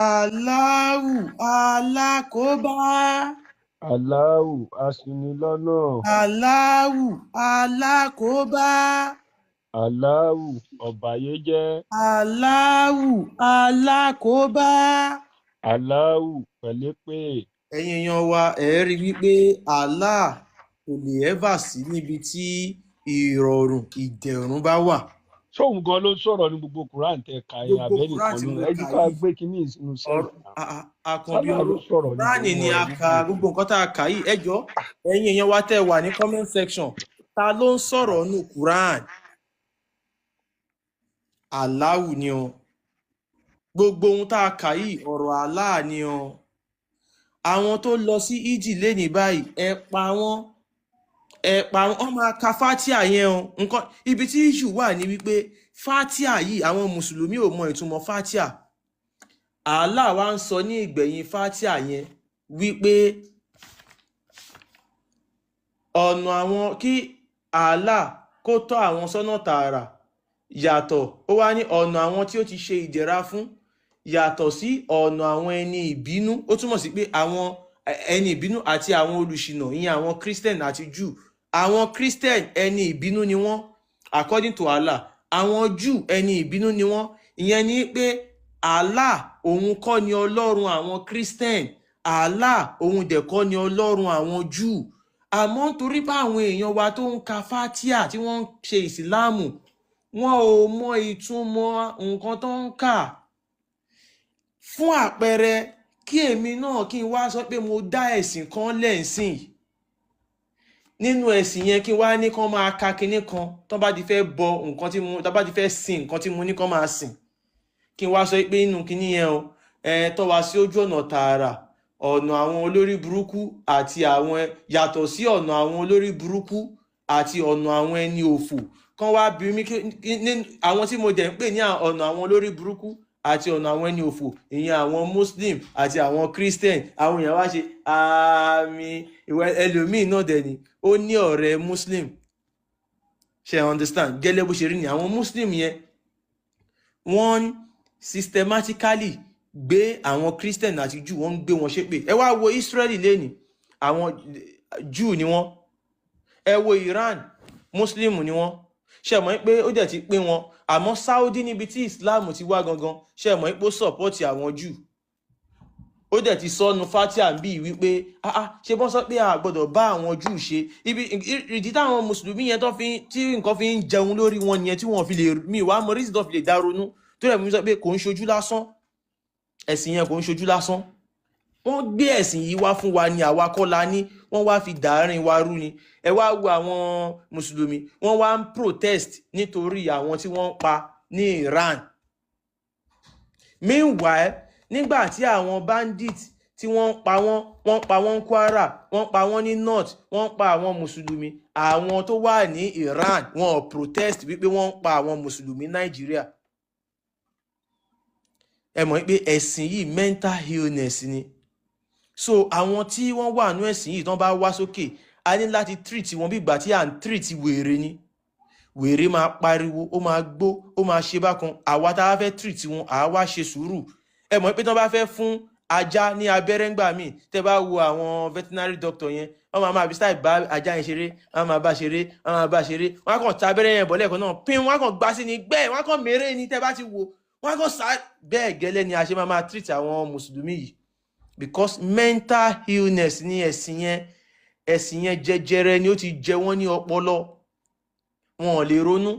Allahu alákóbá. Aláwù aṣinilọ́nà. Allahu alákóbá. Aláwù ọ̀bàyéjẹ́. Allahu alákóbá. Aláwù pẹ̀lépè. Ẹ̀yin èèyàn wa, ẹ̀ rí i wípé Allah kò lè ever sí níbi tí ìrọ̀rùn ìdẹ̀rùn bá wà. Ṣóun gan ló ń sọ̀rọ̀ ní gbogbo Quran tẹ ka yẹn? Gbogbo Abẹ́nìkan Quran tí ló mo ẹ kà jẹ́ ká yìí, gbé kínní sínú ọ̀rọ̀ sẹ́ẹ̀fù náà. àkànbí Sálà ló ọ̀rọ̀ sọ̀rọ̀ ní Quran gbogbo ni a ọ̀rọ̀ kà, gbogbo gbogbo nǹkan tá a kà yìí. Ẹ jọ̀ọ́, ẹ̀yin èèyàn wa tẹ́ wà ní comment section, ta ló ń sọ̀rọ̀ nù Quran? Allahu ni o. Gbogbo ohun tá a kà yìí, ọ̀rọ̀ Allah ni o. Àwọn tó lọ sí Íjì lénìí báyìí, ẹ pa wọ́n, ẹ pa wọ́n. Wọ́n máa ka fatia yẹn o. Nǹkan ibi tí issue wà ní wípé fatia yìí, àwọn mùsùlùmí ò mọ ìtumọ̀ fatia. Allah wa ń sọ ní ìgbẹ̀yìn fatia yẹn wípé ọ̀nà àwọn kí Allah kó tọ́ àwọn sọ́nà tààrà yàtọ̀. Ó wá ní ọ̀nà àwọn tí ó ti ṣe ìdẹ̀ra fún yàtọ̀ sí ọ̀nà àwọn ẹni ìbínú. Ó túmọ̀ sí pé àwọn ẹni ìbínú àti àwọn olùṣìnà, ìyẹn àwọn Christian àti Jew. Àwọn Christian, ẹni ìbínú ni wọ́n according to Allah. Àwọn Jew, ẹni ìbínú ni wọ́n. Ìyẹn ni pé Allah òun kọ́ ni Ọlọ́run àwọn Christian, Allah òun dẹ̀ kọ́ ni Ọlọ́run àwọn Jew. Àmọ́ nítorí pé àwọn èèyàn wa tó ń ka fatia tí wọ́n ń ṣe ìsìláàmù, wọn ò mọ ìtumọ̀ nǹkan tó ń kà. Fún àpẹẹrẹ, kí èmi náà kí n wá sọ pé mo dá ẹ̀sìn kan lẹ́ǹsìn, nínú ẹ̀sìn yẹn kí n wá ní kán máa ka kinní kan tó bá ti fẹ́ bọ nǹkan tí mo tó bá ti fẹ́ sin nǹkan tí mo ní kán máa sìn, kí n wá sọ pé nínú kinní yẹn o, ẹ tọ́ wa sí ojú ọ̀nà tààrà, ọ̀nà àwọn olórí burúkú àti àwọn yàtọ̀ sí ọ̀nà àwọn olórí burúkú àti ọ̀nà àwọn ẹni òfò. Kán wá bí mi àwọn tí mo dẹ̀ ń pè ní ọ̀nà àwọn olórí burúkú àti ọ̀nà àwọn ẹni òfò, ìyẹn àwọn Muslim àti àwọn Christian. Àwọn èèyàn wá ṣe àmì ìwẹ. Ẹlòmíín náà dẹ̀ ni ó ní ọ̀rẹ́ Muslim, ṣe understand? Gẹ́lẹ́ bó ṣe rí ni àwọn Muslim yẹn, wọ́n systematically gbé àwọn Christian àti Jew, wọ́n ń gbé wọn ṣépè. Ẹ wá wo Israeli lẹ́nìí, àwọn Jew ni wọ́n. Ẹ wo Iran, Muslim ni wọ́n. Ṣe mọ̀ pé ó dẹ̀ ti pín wọn? Àmọ́ Saudi, níbi tí Islam ti wá gangan, ṣe mọ̀ pé ó support àwọn Jew? Ó dẹ̀ ti sọnù fatia bíi wípé ah ah, ṣé bọ́n sọ pé a gbọ́dọ̀ bá àwọn Júù ṣe? Ibi ìdí táwọn mùsùlùmí yẹn tó fi tí nǹkan fi ń jẹun lórí wọn nìyẹn, tí wọ́n fi lè mi wàá mọ rísì tó fi lè dá ronú tó rẹ̀ mú sọ pé kò ń ṣojú lásán. Ẹ̀sìn yẹn kò ń ṣojú lásán. Wọ́n gbé ẹ̀sìn yìí wá fún wa ní, àwa kọ́ la ní. Wọ́n wá fi dàárín wa rú ni. Ẹ wá wo àwọn mùsùlùmí, wọ́n wá ń protest nítorí àwọn tí wọ́n ń pa ní Iran. Meanwhile, nígbà tí àwọn bandit tí wọ́n ń pa wọ́n, wọ́n ń pa wọ́n ní Kwara, wọ́n ń pa wọ́n ní North, wọ́n ń pa àwọn mùsùlùmí, àwọn tó wà ní Iran, wọn ò protest wípé wọ́n ń pa àwọn mùsùlùmí Nàìjíríà. Ẹ mọ̀ pé ẹ̀sìn yìí, mental illness ni. So àwọn tí wọ́n wà nú ẹ̀sìn yìí, tán bá wá sókè, a ní láti treat wọn bí ìgbà tí à ń treat wèrè ni. Wèrè máa pariwo, ó máa gbó, ó máa ṣe bákan. Àwa tá a fẹ́ treat wọn, àá wá ṣe sùúrù. Ẹ mọ̀ pé tán bá fẹ́ fún ajá ní abẹ́rẹ́ ńgbà míì, tẹ́ bá wo àwọn veterinary doctor yẹn, wọ́n máa fi style bá ajá yẹn ṣeré, wọ́n máa bá ṣeré, wọ́n máa bá ṣeré. Wọ́n á kàn ta abẹ́rẹ́ yẹn bọ̀ lẹ́ẹ̀kan náà pín, wọ́n á kàn gbá sí ni gbẹ́, wọ́n á kàn méré ni. Tẹ́ bá ti wo, wọ́n á kàn sá. Bẹ́ẹ̀ gẹ́lẹ́ ni a ṣe máa máa treat àwọn mùsùlùmí yìí, because mental illness ní ẹ̀sìn yẹn. Ẹ̀sìn yẹn, jẹjẹrẹ ni ó ti jẹ wọ́n ní ọpọlọ, wọn ò lè ronú.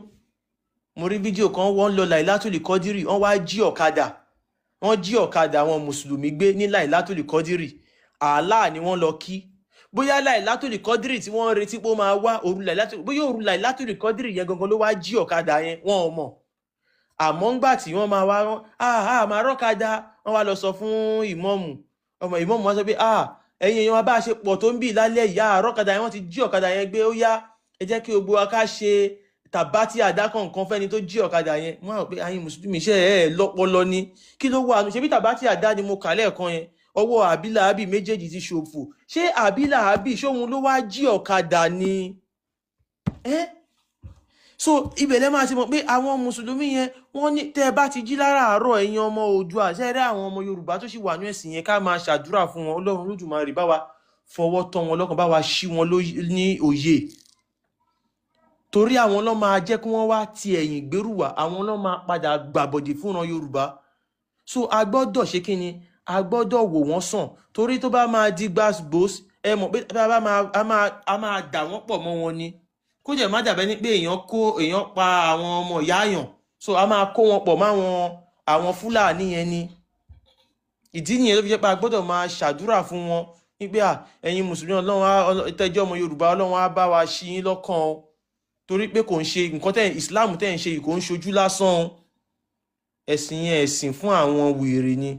Mo rí fídíò kan, wọ́n lọ Lailatul Qadri, wọ́n wá jí ọ̀kadà, wọ́n jí ọ̀kadà àwọn mùsùlùmí gbé ní Lailatul Qadri. Àlá ni wọ́n lọ kí. Bóyá Lailatul Qadri tí wọ́n ń retí pé ó máa wá òru Lailatul, bóyá òru Lailatul Qadri yẹn gangan ló wá jí ọ̀kadà yẹn, wọn ò mọ̀. Àmọ́ ńgbà tí wọ́n máa wá rán, ah máa rọ́kadà, wọ́n wá lọ sọ fún ìmọ̀ọ̀mù. Ọmọ ìmọ̀ọ̀mù wá sọ pé, ah, ẹ̀yin èèyàn wa, bá a ṣe pọ̀ tó ń bì lálẹ́ yìí, ah, rọ́kadà yẹn, wọ́n ti jí ọ̀kadà yẹn gbé. Ó yá, ẹ jẹ́ kí gbogbo wa ká ṣe tàbátì àdá kọ̀ọ̀kan fẹ́ni tó jí ọ̀kadà yẹn. Wọ́n á rò pé ayé mùsùlùmí iṣẹ́ ẹ̀ lọ́pọlọ ni. Kí ló wà? Ṣebí tàbátì àdá ni mo kà lẹ́ẹ̀kan yẹn? Ọwọ́ àbílàábì méjèèjì ti ṣòfò. Ṣé àbílàábì ṣóhun ló wá jí ọ̀kadà ni? Ẹ́ So ibẹ̀ lẹ́ máa ti mọ̀ pé àwọn mùsùlùmí yẹn, wọ́n ní tẹ́ ẹ bá ti jí láràárọ̀, ẹ̀yin ọmọ Oòduà, ṣẹ́rẹ́ àwọn ọmọ Yorùbá tó sì wà ní ẹ̀sìn yẹn, ká máa ṣàdúrà fún wọn. Ọlọ́run Olódùmarè bá wa fọwọ́ tọ́ wọn lọ́kàn, bá wa ṣí wọn ní òye, torí àwọn ló máa jẹ́ kí wọ́n wá ti ẹ̀yìn gbérù wá, àwọn ló máa padà gbàbọ̀dì fúnran Yorùbá. So a gbọ́dọ̀ ṣe kí ni? A gbọ́dọ̀ wò wọ́n sàn, torí tó bá máa di gbàgbós, ẹ mọ̀ pé tá a bá máa a máa dà wọ́n pọ̀ mọ́ wọn ni, kó jẹ́ má dàbẹ́ ní pé èèyàn kó èèyàn pa àwọn ọmọ ìyá àyàn. So a máa kó wọn pọ̀ máwọn àwọn Fúlàní yẹn ni. Ìdí nìyẹn tó fi jẹ́ pé a gbọ́dọ̀ máa ṣàdúrà fún wọn wípé à, ẹ̀yin mùsùlùmí, Ọlọ́run á tẹ́jọ́ ọmọ Yorùbá, Ọlọ́run á bá wa ṣí yín lọ́kàn o, torí pé kò ń ṣe nǹkan tẹ́ Islam tẹ́ ń ṣe yìí, kò ń ṣojú lásán o. Ẹ̀sìn yẹn, ẹ̀sìn fún àwọn wèrè ni,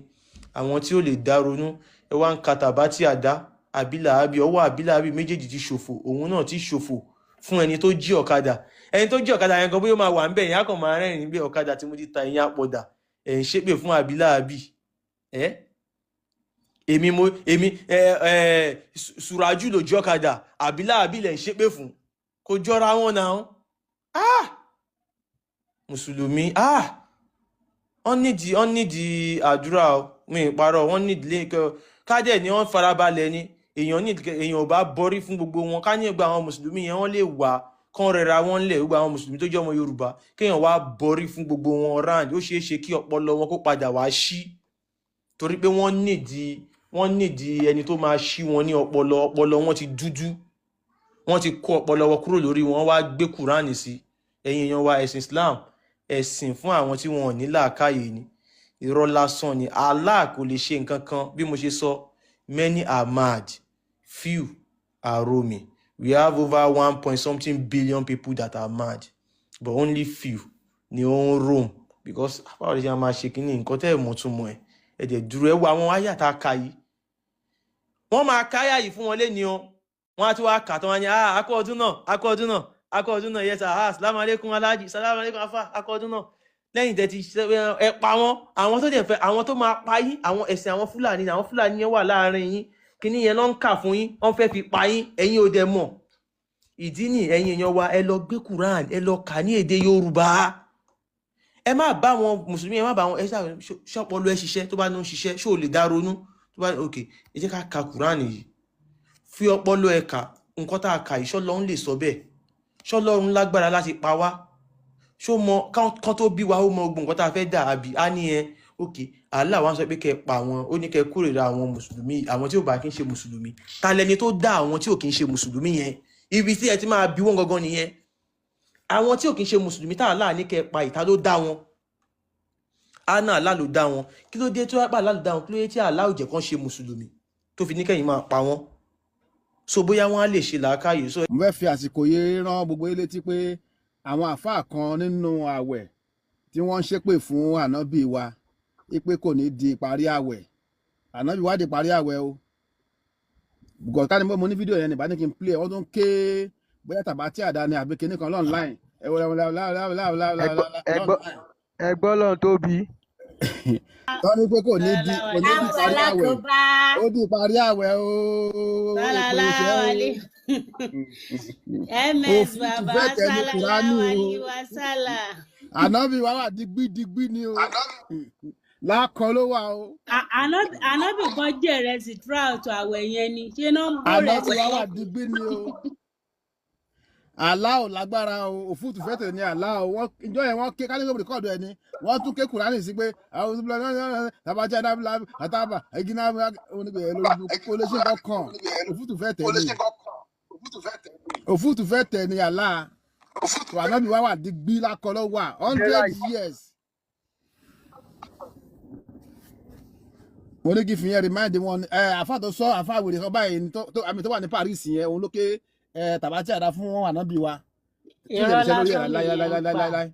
àwọn tí ó lè dá ronú. Ẹ wá ń ka tàbátì àdá àbílàábì, ọwọ́ àbílàábì méjèèjì ti ṣòfò, òun náà ti ṣòfò fún ẹni tó jí ọ̀kadà. Ẹni tó jí ọ̀kadà yẹn gan, bóyá ó máa wà ńbẹ̀ yẹn, á kàn máa rẹ́rìn-ín bí ọ̀kadà tí mo ti ta ìyẹn àpọ̀dà. Ẹ̀ ń ṣépè fún àbílàábì. Ẹ́ èmi mo èmi ẹ ẹ Sùràjù ló jí ọ̀kadà, àbílàábì lẹ̀ ń ṣépè fún. Kò jọra wọn náà. Ah, mùsùlùmí, ah, wọ́n nídìí àdúrà o. Mi ì parọ́, wọ́n nídìí lé kádẹ̀ ni wọ́n farabalẹ̀ ni. Èèyàn ní èèyàn ò bá borí fún gbogbo wọn. Ká ní gbogbo àwọn mùsùlùmí yẹn, wọ́n lè wà kán rẹra wọn lẹ̀. Gbogbo àwọn mùsùlùmí tó jẹ́ ọmọ Yorùbá, kéèyàn wá borí fún gbogbo wọn round, ó ṣeé ṣe kí ọpọlọ wọn kó padà wá ṣí, torí pé wọ́n nídìí ẹni tó máa ṣí wọn ní ọpọlọ. Ọpọlọ wọn ti dúdú, wọ́n ti kó ọpọlọ wọn kúrò lórí wọn, wá gbé Kúránì sí. Ẹ̀yin èèyàn wa, ẹ̀sìn Islam, ẹ̀sìn fún àwọn tí wọn ò ní làákàyè ni, irọ́ lásán ni. Allah kò lè ṣe nǹkan kan. Bí mo ṣe sọ, many are mad, few are roaming. We have over one point something billion people that are mad, but only few ni ó ń roam, because báwo lè ṣe máa ṣe kínní nǹkan tẹ́ ẹ̀ mọ̀ tún mọ̀ ẹ̀ ẹ̀ dẹ̀ dúró. Ẹ wo àwọn àyà tá a kà yìí, wọ́n máa káyà yìí fún wọn léni o. Wọ́n á tún wá kà tán, wọ́n á ní, "Ah, akọ ọdún náà, akọ ọdún náà, akọ ọdún náà. Yes sir. Ah, salamu alaikum alhaji, salamu alaikum afa, akọ ọdún náà." Lẹ́yìn tẹ́ ti ṣe ẹ pa wọ́n, àwọn tó dẹ̀ fẹ́, àwọn tó máa pa yín, àwọn ẹ̀sìn àwọn Fúlàní, àwọn Fúlàní yẹn wà láàrin yín. Kíní yẹn ló ń kà fún yín, wọ́n fẹ́ fi pa yín, ẹ̀yin ò dẹ̀ mọ̀. Ìdí ni, ẹ̀yin èèyàn wa, ẹ lọ gbé Quran, ẹ lọ kà ní èdè Yorùbá. Ẹ má bá wọn mùsùlùmí, ẹ má bá wọn. Ẹ ṣọpọlọ ẹ ṣiṣẹ́, tó bá ní ó ń ṣiṣẹ́, ṣó o lè dá ronú? Tó bá ok, ẹ jẹ́ ká ka Quran yìí, fi ọpọlọ ẹ kà nǹkan tá a kà yìí. Ṣọlọ́run lè sọ bẹ́ẹ̀? Ṣọlọ́run lágbára láti pa wá? Ṣó mọ kán tó bí wa, ó mọ gbogbo nǹkan tá a fẹ́ dà? Àbí á ní ẹ ok, Allah wa sọ pé kẹ́ ẹ pa àwọn, ó ní kẹ́ ẹ kórìíra àwọn mùsùlùmí, àwọn tí ò bá kí ń ṣe mùsùlùmí. Ta lẹni tó dá àwọn tí ò kí ń ṣe mùsùlùmí yẹn? Ibi tí ẹ ti máa bí wọn gangan nìyẹn. Àwọn tí ò kí ń ṣe mùsùlùmí tá Allah ní kẹ́ ẹ pa, ìta ló dá wọn? Ana Allah ló dá wọn. Kí ló dé tó wá pa Allah ló dá wọn? Kí ló dé tí Allah ò jẹ́ kán ṣe mùsùlùmí tó fi ní kẹ́yìn máa pa wọ́n? So bóyá wọ́n á lè ṣe làákàyè so. Mo fẹ́ fi àsìkò yìí rán gbogbo yín létí pé àwọn àáfàá kan nínú ààwẹ̀ tí wọ́n ń ṣépè fún ànábì wa pé kò ní di ìparí ààwẹ̀, ànábì wa di ìparí ààwẹ̀ o. Gọ̀ọ́ká ni mo ní fídíò yẹn nígbà ní kí n play ẹ̀. Wọ́n tún ké bóyá tàbá tí àdá ni àbí kinní kan online. Ẹ wọ́n Ẹ gbọ́ lọ́n tóbi. Wọ́n ní pé kò ní di ìparí ààwẹ̀. Ó di ìparí ààwẹ̀ o. Èpè ìṣẹ́ o. Ms òfin bàbá tìfẹ́ tẹ̀ ní Kùránì sálàláhu o. Alayhi wa sálà. Ànábì wa wà digbídigbí ni o, lákọ ló wà o. Ànábì kan jẹ ìrẹsì throughout àwẹ̀ yẹn ni, ṣé náà ń bó Ànábì rẹsì wa wà lọ. Digbí ni o. Allah ò lágbára o, òfútù fẹ́tẹ̀ ní Allah o. Wọ́n ìjọ yẹn, wọ́n ké kálíkò record ẹ̀ ni wọ́n tún ké Kùránì sí pé àwọn tàbátí àtàbà ẹgínà onígbè lórí kó lè ṣe nǹkan kan. Òfútù fẹ́tẹ̀ ni, òfútù fẹ́tẹ̀ ní Allah. Tó ànábì wa wà digbí, lákọ ló wà, 100 Right. years. Mo ní kí n fi yẹn remind wọn ẹ. Àfa tó sọ, àfa àwèrè kan báyìí ní àmì tó wà ní Paris yẹn, òun ló ké ẹ tàbátí àdá fún ànábì wa tí ò lè Irọ́ ṣe lórí ẹ̀ lásán nìyẹn ń pa. láíláíláíláíláí.